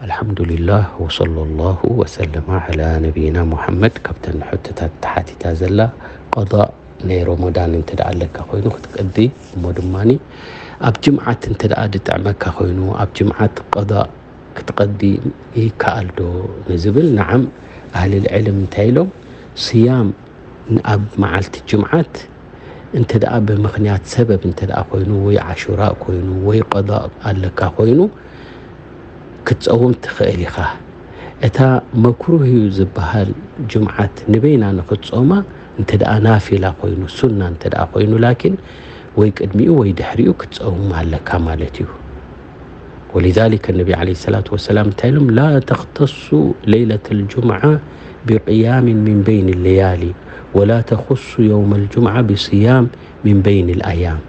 ኣልሓምዱሊላህ ወሰለላሁ ወሰለማ ዓላ ነቢይና ሙሓመድ። ካብተን ሕቶታት ተሓቲታ ዘላ፣ ቀዳእ ናይ ረመዳን እንተ ደኣ ኣለካ ኮይኑ ክትቀዲ፣ እሞ ድማኒ ኣብ ጅምዓት እንተ ደኣ ድጥዕመካ ኮይኑ ኣብ ጅምዓት ቀዳእ ክትቀዲ ይከኣል ዶ ንዝብል፣ ነዓም፣ ኣህልል ዕልም እንታይ ኢሎም? ስያም ኣብ መዓልቲ ጅምዓት እንተ ደኣ ብምኽንያት ሰበብ እንተ ደኣ ኮይኑ ወይ ዓሹራ ኮይኑ ወይ ቀዳእ ኣለካ ኮይኑ ክትጸውም ትኽእል ኢኻ። እታ መክሩህ እዩ ዝበሃል ጅምዓት ንበይና ንኽትጾማ እንተ ደኣ ናፊላ ኮይኑ፣ ሱና እንተ ደኣ ኮይኑ፣ ላኪን ወይ ቅድሚኡ ወይ ድሕሪኡ ክትጸውም ኣለካ ማለት እዩ። ولذلك النبي عليه الصلاة والسلام እንታይ ኢሎም? لا تختص ليلة الجمعة بقيام من بين الليالي ولا تخص يوم الجمعة بصيام من بين الأيام።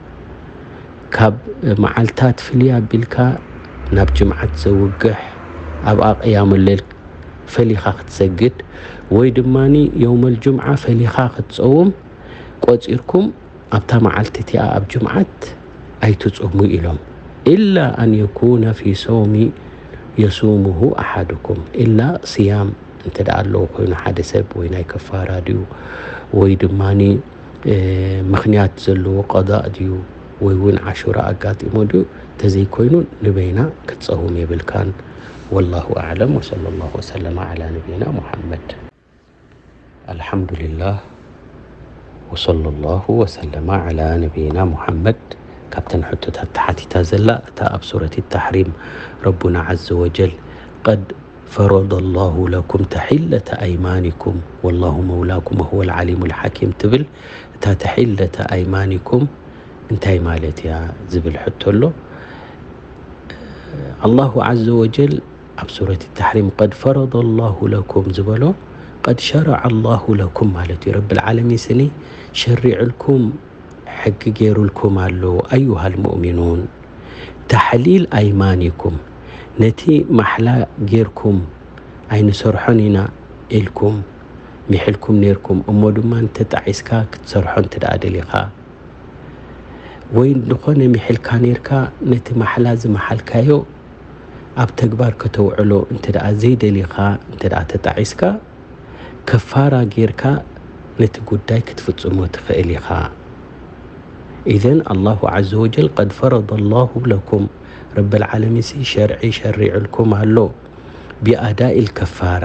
ካብ መዓልታት ፍልይ ኣቢልካ ናብ ጅምዓት ዘውግሕ፣ ኣብኣ ቅያሙ ሌል ፈሊኻ ክትሰግድ ወይ ድማ የውመል ጁምዓ ፈሊኻ ክትጸውም ቆጺርኩም ኣብታ መዓልቲ እቲኣ ኣብ ጅምዓት ኣይትጹሙ ኢሎም። إلا أن يكون في صوم يصومه أحدكم، إلا صيام እንተ ደኣ ኣለዎ ኮይኑ ሓደ ሰብ ወይ ናይ ከፋራ ድዩ ወይ ድማ ምኽንያት ዘለዎ ቀዳእ ድዩ ወይ እውን ዓሹራ ኣጋጢሞ ድዩ፣ ተዘይኮይኑ ንበይና ክትጸውም የብልካን። والله أعلم وصلى الله وسلم على نبينا محمد. الحمد لله وصلى الله وسلم على نبينا محمد. ካብተን ሕቶታት ተሓቲታ ዘላ እታ ኣብ ሱረት ተሕሪም ረቡና ዓዘ ወጀል قد فرض الله لكم تحلة أيمانكم والله مولاكم وهو العليم الحكيم ትብል። እታ ተሒለተ ኣይማኒኩም እንታይ ማለት እያ ዝብል ሕቶ ኣሎ። ኣላሁ ዓዘ ወጀል ኣብ ሱረት ተሕሪም ቀድ ፈረደ ላሁ ለኩም ዝበሎ ቀድ ሸረዐ ላሁ ለኩም ማለት እዩ። ረብል ዓለሚን ስኒ ሸሪዕልኩም ሕጊ ገይሩልኩም ኣሎ። ኣዩሃል ሙእሚኑን፣ ታሕሊል ኣይማኒኩም፣ ነቲ ማሕላ ጌርኩም ኣይንሰርሖን ኢና ኢልኩም ሚሒልኩም ኔርኩም፣ እሞ ድማ እንተጣዒስካ ክትሰርሖ እንተ ደኣ ደሊኻ ወይ ዝኾነ ሚሒልካ ኔርካ ነቲ ማሕላ ዝመሓልካዮ ኣብ ተግባር ከተውዕሎ እንተ ደኣ ዘይደሊኻ እንተ ደኣ ተጣዒስካ ከፋራ ጌርካ ነቲ ጉዳይ ክትፍጽሞ ትኽእል ኢኻ። ኢዘን ኣላሁ ዓዘ ወጀል ቀድ ፈረደ ላሁ ለኩም፣ ረብል ዓለሚንሲ ሸርዒ ሸሪዑልኩም ኣሎ። ቢኣዳኢል ከፋራ፣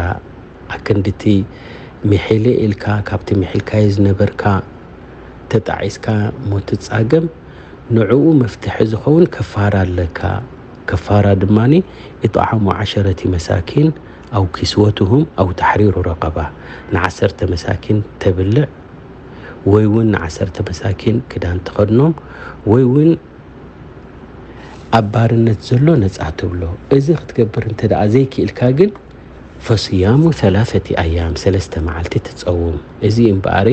ኣክንድቲ ሚሒለ ኢልካ ካብቲ ሚሒልካዮ ዝነበርካ ተጣዒስካ እሞ ትጻገም፣ ንዕኡ መፍትሒ ዝኸውን ከፋራ ኣለካ። ከፋራ ድማ ኢጥዓሙ ዓሸረቲ መሳኪን ኣው ኪስወትሁም ኣው ተሕሪሩ ረቀባ፣ ንዓሰርተ መሳኪን ተብልዕ ወይ እውን ንዓሰርተ መሳኪን ክዳን ትኸድኖም ወይ እውን ኣብ ባርነት ዘሎ ነጻ ትብሎ። እዚ ክትገብር እንተ ደኣ ዘይክኢልካ ግን ፈስያሙ ሰላሰቲ ኣያም፣ ሰለስተ መዓልቲ ትጸውም። እዚ እምበኣሪ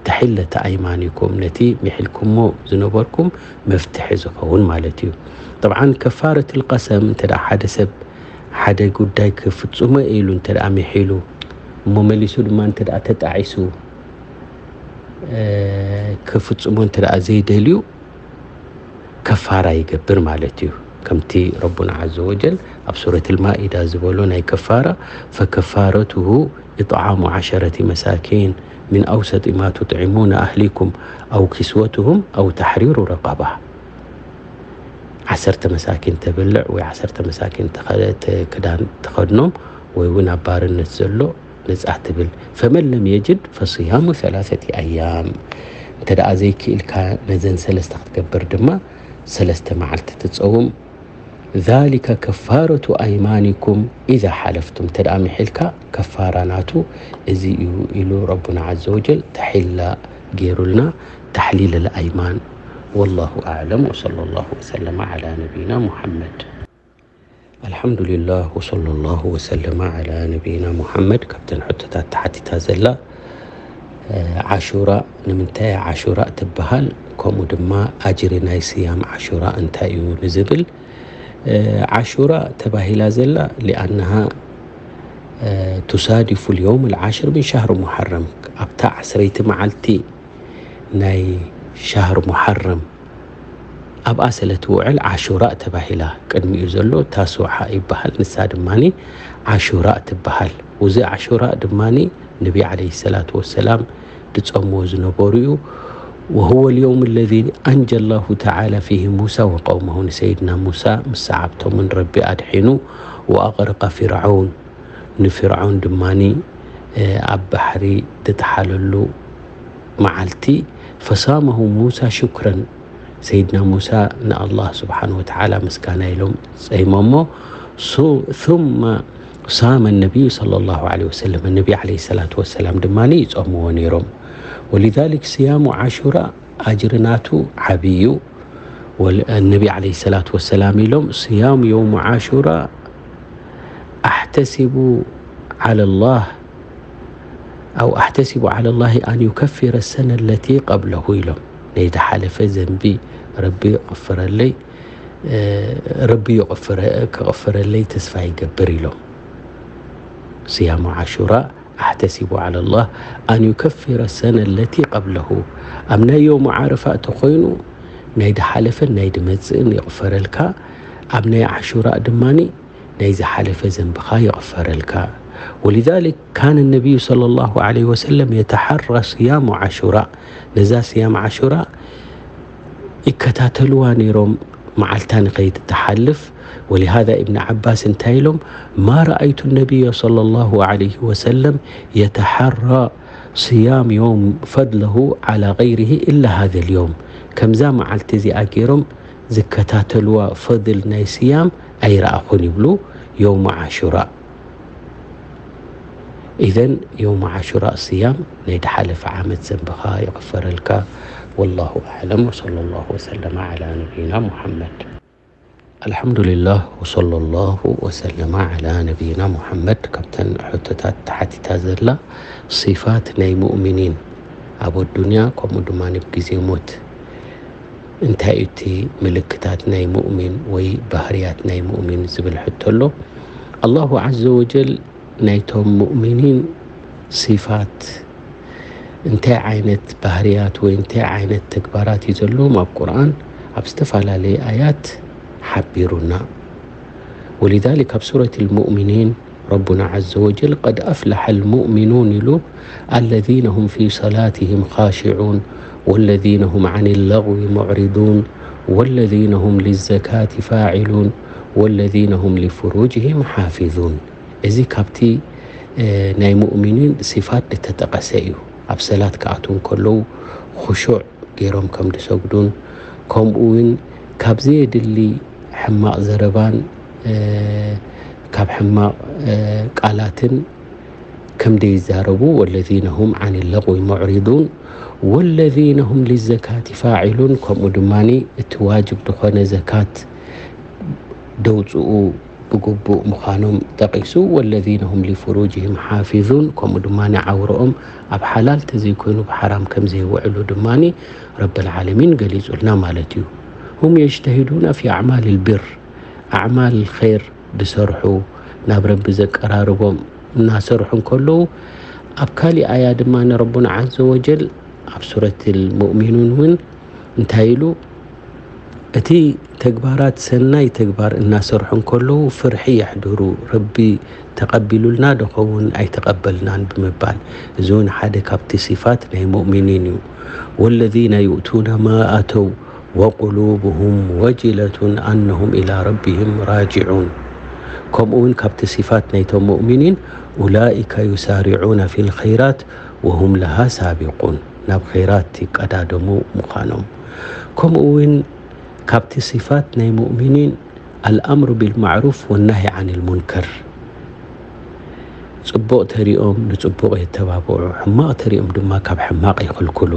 ተሒለተ ኣይማኒኩም፣ ነቲ ሚሒልኩሞ ዝነበርኩም መፍትሒ ዝኸውን ማለት እዩ። ጠብዓን ከፋረቱል ቀሰም እንተ ደኣ ሓደ ሰብ ሓደ ጉዳይ ክፍጽሞ ኢሉ እንተ ደኣ ሚሒሉ እሞ መሊሱ ድማ እንተ ደኣ ተጣዒሱ ክፍጽሞ እንተ ደኣ ዘይደልዩ ከፋራ ይገብር ማለት እዩ። ከምቲ ረቡና ዓዘ ወጀል ኣብ ሱረት ልማኢዳ ዝበሎ ናይ ከፋራ ፈከፋረቱሁ ኢጥዓሙ ዓሸረቲ መሳኪን ምን ኣውሰጢ ማ ቱጥዒሙነ ኣህሊኩም ኣው ኪስወትሁም ኣው ተሕሪሩ ረቀባ። ዓሰርተ መሳኪን ተብልዕ ወይ ዓሰርተ መሳኪን ክዳን ትኸድኖም ወይ እውን ኣብ ባርነት ዘሎ ነጻ ትብል። ፈመን ለም የጅድ ፈስያሙ ሰላሰቲ ኣያም፣ እንተ ደኣ ዘይክኢልካ ነዘን ሰለስተ ክትገብር ድማ ሰለስተ መዓልቲ ትጸውም። ذلك كفارة أيمانكم إذا حلفتم، እንተ ደኣ ምሒልካ ከፋራ ናቱ እዚ እዩ ኢሉ ረቡና ዓዘ ወጀል ተሒላ ገይሩልና። تحليل الأيمان. والله أعلم وصلى الله وسلم على نبينا محمد. الحمد لله وصلى الله وسلم على نبينا محمد። ካብተን ሕቶታት ተሓቲታ ዘላ ዓሹራ ንምንታይ ዓሹራ ትበሃል፣ ከምኡ ድማ ኣጅሪ ናይ ስያም ዓሹራ እንታይ እዩ ንዝብል፣ ዓሹራ ተባሂላ ዘላ لأنها تصادف اليوم العاشر من شهر محرم፣ ኣብታ ዓስረይቲ መዓልቲ ናይ ሻህር ሙሓረም ኣብኣ ስለ ትውዕል ዓሹራእ ተባሂላ። ቅድሚኡ ዘሎ ታሱዓ ይበሃል፣ ንሳ ድማኒ ዓሹራእ ትበሃል። ውዚ ዓሹራእ ድማኒ ነቢ ዓለይሂ ሰላቱ ወሰላም ድጸምዎ ዝነበሩ እዩ። وهو اليوم الذي أنجى الله تعالى فيه موسى وقومه ንሰይድና ሙሳ ምስ ሰዓብቶምን ረቢ ኣድሒኑ وأغرق فرعون ንፍርዖን ድማኒ ኣብ ባሕሪ ድጠሓለሉ መዓልቲ فصامه موسى شكرا ሰይድና ሙሳ ንኣላህ ስብሓን ወተዓላ ምስጋና ኢሎም ጸይሞሞ ثم صام النبي صلى الله عليه وسلم ነቢ ዓለይሂ ሰላቱ ወሰላም ድማ ይጾምዎ ነይሮም ولذلك صيام عاشوراء ኣጅሪ ናቱ ዓብይ እዩ ነቢ ዓለይሂ ሰላቱ ወሰላም ኢሎም صيام يوم عاشوراء أحتسب على الله أو أحتسب على الله أن يكفر السنة التي قبله ኢሎም ናይ ዝሓለፈ ዘንቢ ረቢ ይቕፍረለይ ረቢ ክቕፍረለይ ተስፋ ይገብር ኢሎም صيام عاشوراء أحتسب على الله أن يكفر السنة التي قبله ኣብ ናይ ዮም ዓረፋ እንተኾይኑ ናይ ዝሓለፈን ናይ ዝመጽእን ይቕፈረልካ ኣብ ናይ ዓሹራእ ድማ ናይ ዝሓለፈ ዘንብኻ ይቕፈረልካ ولذلك كان النبي صلى الله عليه وسلم يتحرى صيام عاشوراء ነዛ صيام عاشوراء ይከታተልዋ ነይሮም መዓልታ ንኸይትተሓልፍ ولهذا ابن عباس እንታይ ኢሎም ما رأيت النبي صلى الله عليه وسلم يتحرى صيام يوم فضله على غيره إلا هذا اليوم ከምዛ መዓልቲ እዚኣ ገይሮም ዝከታተልዋ ፈضል ናይ صيام ኣይረኣኹን ይብሉ يوم عاشوراء إذن يوم عاشوراء صيام ናይ ዝሓለፈ ዓመት ዘንብኻ ይቕፈረልካ والله أعلم وصلى الله وسلم على نبينا محمد الحمد لله وصلى الله وسلم على نبينا محمد ካብተን ሕቶታት ተሓቲታ ዘላ صفات ናይ مؤمنين ኣብ ኣዱንያ ከምኡ ድማ ኣብ ግዜ ሞት እንታይ እዩ እቲ ምልክታት ናይ ሙእሚን ወይ ባህርያት ናይ ሙእሚን ዝብል ሕቶ ኣሎ الله عز وجل ናይቶም ሙእሚኒን صفات እንታይ ዓይነት ባህርያት ወይ እንታይ ዓይነት ተግባራት እዩ ዘለዎም ኣብ ቁርኣን ኣብ ዝተፈላለየ ኣያት ሓቢሩና ولذلك ኣብ ሱረት المؤمنين ربنا عز وجل قد أفلح المؤمنون ኢሉ الذين هم في صلاتهم خاشعون والذين هم عن اللغو معرضون والذين هم للزكاة فاعلون والذين هم لفروجهم حافظون እዚ ካብቲ ናይ ሙእሚኒን صفات ዝተጠቐሰ እዩ ኣብ ሰላት ክኣትዉ ከለዉ خشوع ገይሮም ከም ዝሰግዱን ከምኡ እውን ካብ ዘየድሊ ሕማቕ ዘረባን ካብ ሕማቕ ቃላትን ከም ዘይዛረቡ والذين هم عن اللغو معرضون والذين هم للزكاة فاعلون ከምኡ ድማ እቲ ዋጅብ ዝኾነ ዘካት ደውፅኡ ብግቡእ ምዃኖም ጠቒሱ والذين هم لفروجهم حافظون ከምኡ ድማ ዓውረኦም ኣብ ሓላል ተዘይኮይኑ ብሓራም ከም ዘይውዕሉ ድማ ረብል ዓለሚን ገሊጹልና ማለት እዩ هم يجتهدون في أعمال البر ኣዕማል ኸይር ዝሰርሑ ናብ ረቢ ዘቀራርቦም እናሰርሑ እንከለዉ ኣብ ካሊእ ኣያ ድማ ረቡና ዓዘ ወጀል ኣብ ሱረት ሙእሚኑን እውን እንታይ ኢሉ እቲ ተግባራት ሰናይ ተግባር እናሰርሑ እንከለዉ ፍርሒ የሕድሩ ረቢ ተቐቢሉልና ዶ ኸውን ኣይተቐበልናን ብምባል እዚ እውን ሓደ ካብቲ ሲፋት ናይ ሙእሚኒን እዩ والذين يؤتون ما أتوا وقلوبهم وجلة أنهم إلى ربهم راجعون ከምኡ እውን ካብቲ ሲፋት ናይቶም ሙእሚኒን أولئك يسارعون في الخيرات وهم لها سابقون ናብ ኸይራት ይቀዳደሙ ምዃኖም ከምኡ እውን ካብቲ ሲፋት ናይ ሙእሚኒን الأمر بالمعروف والنهي عن المنكر ጽቡቕ ተሪኦም ንጽቡቕ የተባብዑ ሕማቕ ተሪኦም ድማ ካብ ሕማቕ ይኽልክሉ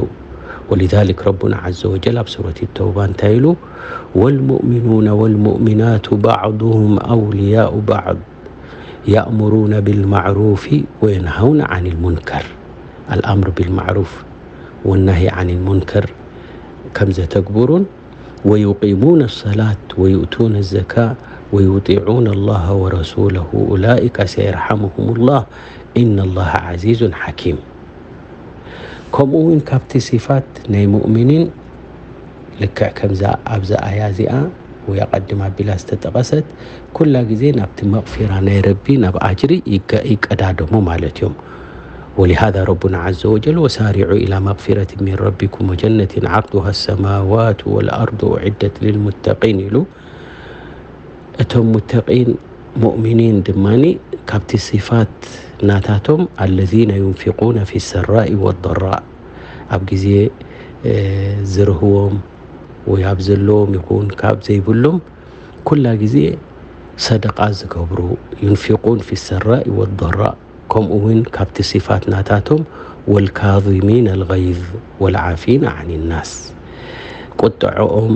ولذلك ربنا عز وجل ኣብ ሱረት ተውባ እንታይ ኢሉ والمؤمنون والمؤمنات بعضهم أولياء بعض يأمرون بالمعروف وينهون عن المنكر الأمر بالمعروف والنهي عن المنكر ከም ዘተግብሩን ويقيمون الصلاة ويؤتون الزكاة ويطيعون الله ورسوله أولئك سيرحمهم الله إن الله عزيز حكيم ከምኡ እውን ካብቲ ሲፋት ናይ ሙእሚኒን ልክዕ ከምዛ ኣብዛ ኣያ እዚኣ ወይ ኣቐድም ኣቢላ ዝተጠቐሰት ኩላ ግዜ ናብቲ መቕፊራ ናይ ረቢ ናብ ኣጅሪ ይቀ- ይቀዳደሙ ማለት እዮም። ولهذا ربنا عز وجل وسارعوا إلى مغفرة من ربكم وجنة عرضها السماوات والأرض أعدت للمتقين ኢሉ። እቶም ሙተቂን ሙእሚኒን ድማ ካብቲ ሲፋት ናታቶም الذين ينفقون في السراء والضراء ኣብ ግዜ ዝርህዎም ወይ ኣብ ዘለዎም ይኹን ካብ ዘይብሎም ኩላ ግዜ ሰደቃ ዝገብሩ ينفقون في السراء والضراء ከምኡ እውን ካብቲ ሲፋት ናታቶም والكاظمين الغيظ والعافين عن الناس ቁጥዐኦም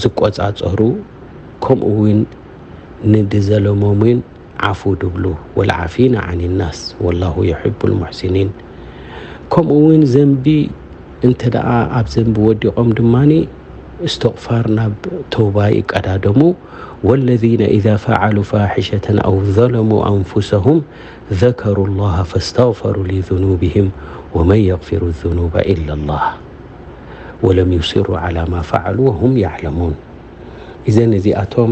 ዝቆጻጸሩ ከምኡ እውን ንድዘለሞም እውን ዓፉ ድብሉ والعافين عن الناس والله يحب المحسنين ከምኡ እውን ዘንቢ እንተ ደኣ ኣብ ዘንቢ ወዲቖም ድማ እስትቕፋር ናብ ተውባ ይቀዳደሙ والذين إذا فعلوا فاحشة أو ظلموا أنفسهم ذكروا الله فاستغفروا لذنوبهم ومن يغفر الذنوب إلا الله ولم يصروا على ما فعلوا وهم يعلمون إذن እዚኣቶም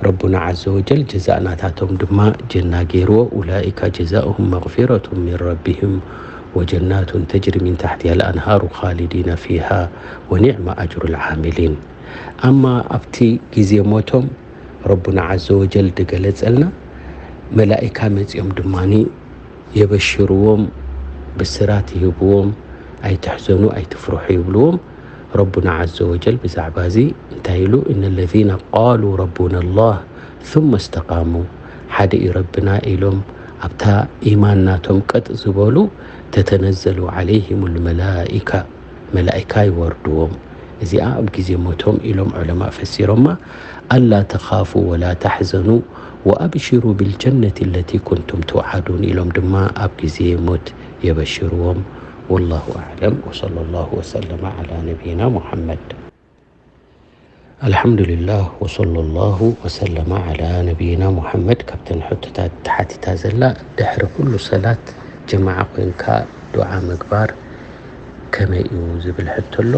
ረቡና عز وجل ጀዛእ ናታቶም ድማ ጀና ገይርዎ أولئك جزاؤهم مغفرة من ربهم وجنات تجري من تحتها الأنهار خالدين فيها ونعم أجر العاملين ኣማ ኣብቲ ግዜ ሞቶም ረቡና عز وجل ድገለጸልና መላኢካ መጺኦም ድማ የበሽርዎም ብስራት ይህብዎም ኣይትሕዘኑ ኣይትፍርሑ ይብልዎም ረቡና عز وجل ብዛዕባ እዚ እንታይ ኢሉ إن الذين قالوا ربنا الله ثم استقاموا ሓደ እዩ ረብና ኢሎም ኣብታ ኢማን ናቶም ቀጥ ዝበሉ تتنزل عليهم الملائكة መላኢካ ይወርድዎም እዚኣ ኣብ ግዜ ሞቶም ኢሎም ዑለማእ ፈሲሮማ ألا تخافوا ولا تحزنوا وأبشروا بالجنة التي كنتم توعدون ኢሎም ድማ ኣብ ግዜ ሞት የበሽርዎም والله أعلم وصلى الله وسلم على نبينا محمد الحمد لله وصلى الله وسلم على نبينا محمد ካብተን ሕቶታት ተሓቲታ ዘላ ድሕሪ ኩሉ ሰላት ጀማዓ ኮይንካ ዱዓ ምግባር ከመይ እዩ ዝብል ሕቶ ኣሎ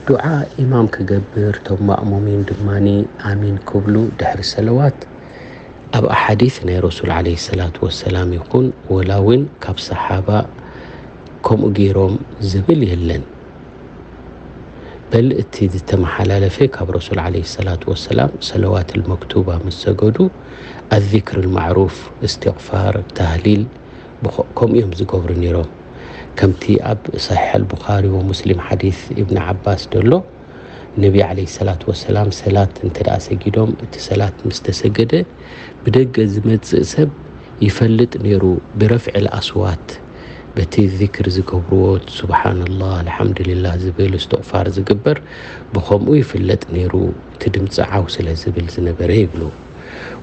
ዱዓ ኢማም ክገብር ቶም ማእሙሚን ድማ ኣሚን ክብሉ ድሕሪ ሰለዋት ኣብ ኣሓዲስ ናይ ረሱል ዓለይሂ ሰላቱ ወሰላም ይኹን ወላ እውን ካብ ሰሓባ ከምኡ ገይሮም ዝብል የለን በል እቲ ዝተመሓላለፈ ካብ ረሱል ዓለይሂ ሰላቱ ወሰላም ሰለዋት ልመክቱባ ምስ ሰገዱ ኣዚክር ልማዕሩፍ እስትቕፋር ታህሊል ከምኡ እዮም ዝገብሩ ነይሮም ከምቲ ኣብ ሰሒሕ ኣልቡኻሪ ወሙስሊም ሓዲስ እብኒ ዓባስ ደሎ ነቢ ዓለይሂ ሰላቱ ወሰላም ሰላት እንተ ደኣ ሰጊዶም እቲ ሰላት ምስ ተሰገደ ብደገ ዝመጽእ ሰብ ይፈልጥ ነይሩ ብረፍዒ ልኣስዋት በቲ ዚክር ዝገብርዎ ስብሓንላህ ኣልሓምዱሊላህ ዝብል እስትቕፋር ዝግበር ብኸምኡ ይፍለጥ ነይሩ እቲ ድምፂ ዓው ስለ ዝብል ዝነበረ ይብሉ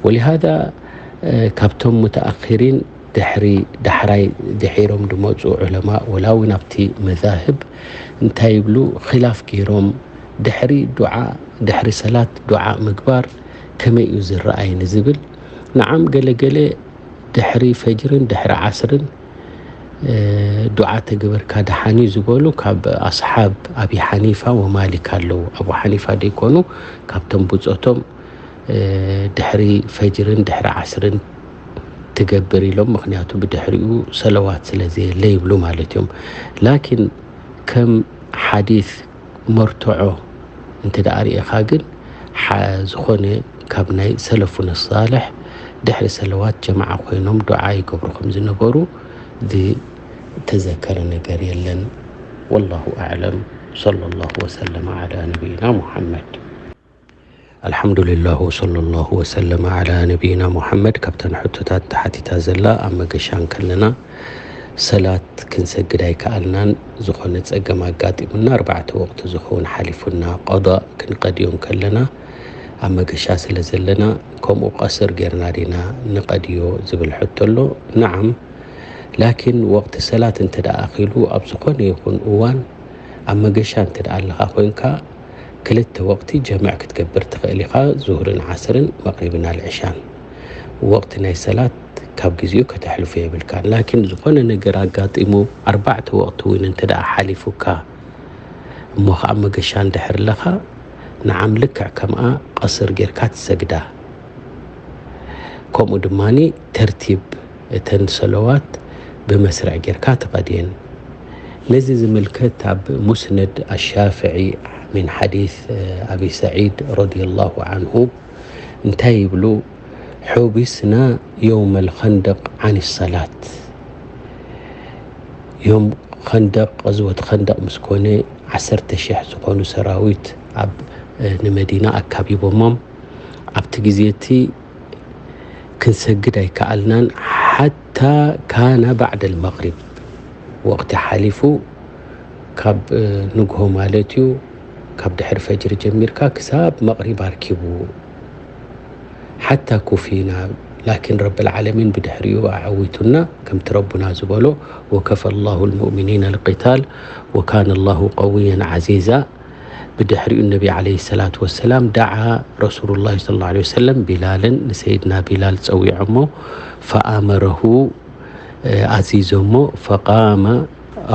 ወሊሃዛ ካብቶም ሙተኣኺሪን ድሕሪ ዳሕራይ ድሒሮም ዝመፁ ዑለማ ወላ እውን ኣብቲ መዛህብ እንታይ ይብሉ ኺላፍ ገይሮም ድሕሪ ዱዓ ድሕሪ ሰላት ዱዓ ምግባር ከመይ እዩ ዝረኣይ ንዝብል ንዓም ገለገለ ድሕሪ ፈጅርን ድሕሪ ዓስርን ዱዓ ተገበርካ ደሓን እዩ ዝበሉ ካብ ኣስሓብ ኣቢ ሓኒፋ ወማሊክ ኣለዉ። ኣቡ ሓኒፋ ደይኮኑ ካብቶም ብፆቶም ድሕሪ ፈጅርን ድሕሪ ዓስርን ትገብር ኢሎም፣ ምክንያቱ ብድሕሪኡ ሰለዋት ስለ ዘየለ ይብሉ ማለት እዮም። ላኪን ከም ሓዲስ መርትዖ እንተ ደኣ ርኢኻ ግን ዝኾነ ካብ ናይ ሰለፉን ሳልሕ ድሕሪ ሰለዋት ጀማዓ ኮይኖም ዱዓ ይገብሩ ከም ዝነበሩ ዝተዘከረ ነገር የለን። ወላሁ ኣዕለም። ሰለላሁ ወሰለመ ዓላ ነቢይና ሙሓመድ። ኣልሓምዱሊላህ ወሰለላሁ ወሰለመ ዓላ ነቢይና ሙሓመድ። ካብተን ሕቶታት ተሓቲታ ዘላ ኣብ መገሻ እንከለና ሰላት ክንሰግድ ኣይከኣልናን፣ ዝኾነ ጸገም ኣጋጢሙና ኣርባዕተ ወቕቲ ዝኸውን ሓሊፉና ቀዳእ ክንቀድዮ እንከለና ኣብ መገሻ ስለ ዘለና ከምኡ ቀስር ጌርና ዲና ንቐድዮ ዝብል ሕቶ ኣሎ። ነዓም፣ ላኪን ወቕቲ ሰላት እንተ ደኣ ኣኺሉ ኣብ ዝኾነ ይኹን እዋን ኣብ መገሻ እንተ ደኣ ኣለኻ ኮይንካ ክልተ ወቕቲ ጀምዕ ክትገብር ትኽእል ኢኻ፣ ዙህርን ዓስርን መቕሪብን ኣልዕሻን። ወቕቲ ናይ ሰላት ካብ ግዜኡ ከተሕልፎ የብልካን። ላኪን ዝኾነ ነገር ኣጋጢሙ ኣርባዕተ ወቕቲ እውን እንተ ደኣ ሓሊፉካ እሞ ከዓ መገሻ እንድሕር ኣለኻ ንዓም ልክዕ ከምኣ ቀስር ጌርካ ትሰግዳ። ከምኡ ድማ ተርቲብ እተን ሰለዋት ብመስርዕ ጌርካ ትቐድየን። ነዚ ዝምልከት ኣብ ሙስነድ ኣሻፍዒ ምን ሓዲስ ኣቢ ሰዒድ ረዲየላሁ ዓንሁ እንታይ ይብሉ? ሑቢስና የውመል ኸንደቅ ዓን ሰላት። ዮም ኸንደቅ፣ ቐዝወት ኸንደቅ ምስ ኮነ ዓሰርተ ሽሕ ዝኾኑ ሰራዊት ኣብ ንመዲና ኣካቢቦሞም ኣብቲ ግዜ እቲ ክንሰግድ ኣይከኣልናን። ሓታ ካነ ባዕደ ልመቕሪብ፣ ወቕቲ ሓሊፉ ካብ ንግሆ ማለት እዩ። ካብ ድሕሪ ፈጅሪ ጀሚርካ ክሳብ መቕሪብ ኣርኪቡ ሓታ ኩፊና። ላኪን ረብል ዓለሚን ብድሕሪኡ ኣዐዊቱና ከምቲ ረቡና ዝበሎ ወከፈ ላሁ ልሙእሚኒን ልቂታል ወካነ ላሁ ቀውያን ዓዚዛ። ብድሕሪኡ ነቢ ዓለይሂ ሰላቱ ወሰላም ደዓ ረሱሉላሂ ሰለላሁ ዐለይሂ ወሰለም ቢላልን ንሰይድና ቢላል ጸዊዖሞ ፈኣመረሁ ኣዚዞሞ ፈቃመ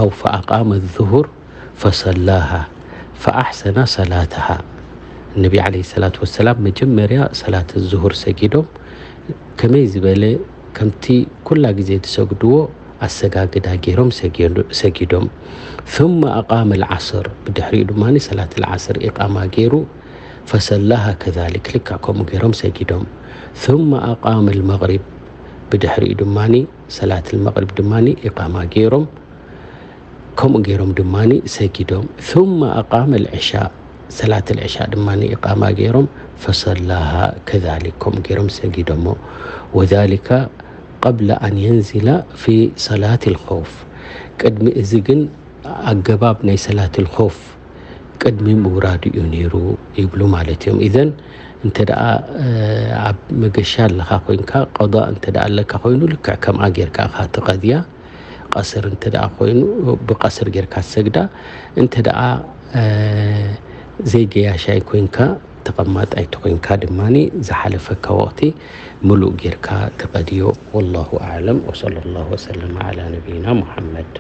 ኣው ፈኣቃመ ዙሁር ፈሰላሃ ፈኣሕሰና ሰላተሃ። ነቢ ዓለይሂ ሰላቱ ወሰላም መጀመርያ ሰላት ዙሁር ሰጊዶም ከመይ ዝበለ ከምቲ ኩላ ግዜ ዝሰግድዎ ኣሰጋግዳ ገይሮም ሰጊዶም። ثم أقام العصر ብድሕሪኡ ድማ ሰላት ልዓስር ኢቃማ ገይሩ ፈሰላሃ ከዛሊክ ልክዕ ከምኡ ገይሮም ሰጊዶም። ثم أقام المغرب ብድሕሪኡ ድማ ሰላት ልመቕሪብ ድማ ኢቃማ ገይሮም ከምኡ ገይሮም ድማ ሰጊዶም። ثم أقام العشاء ሰላት ልዕሻእ ድማ ኢቃማ ገይሮም ፈሰላሃ ከዛሊክ ከምኡ ገይሮም ሰጊዶሞ። وذلك قبل أن ينزل في صلاة الخوف ቅድሚ እዚ ግን ኣገባብ ናይ ሰላት ልኾፍ ቅድሚ ምውራዱ እዩ ነይሩ ይብሉ ማለት እዮም። ኢዘን እንተ ደኣ ኣብ መገሻ ኣለኻ ኮይንካ ቀضእ እንተ ደኣ ኣለካ ኮይኑ ልክዕ ከምኣ ጌርካ ኢኻ ትቐድያ። ቀስር እንተ ደኣ ኮይኑ ብቀስር ጌርካ ትሰግዳ። እንተ ደኣ ዘይገያሻይ ኮይንካ ተቐማጣይ ተኮይንካ ድማ ዝሓለፈካ ወቕቲ ምሉእ ጌርካ ትቐድዮ። ወላሁ ኣዕለም ወሰለ ላሁ ወሰለም ዓላ ነቢይና ሙሓመድ።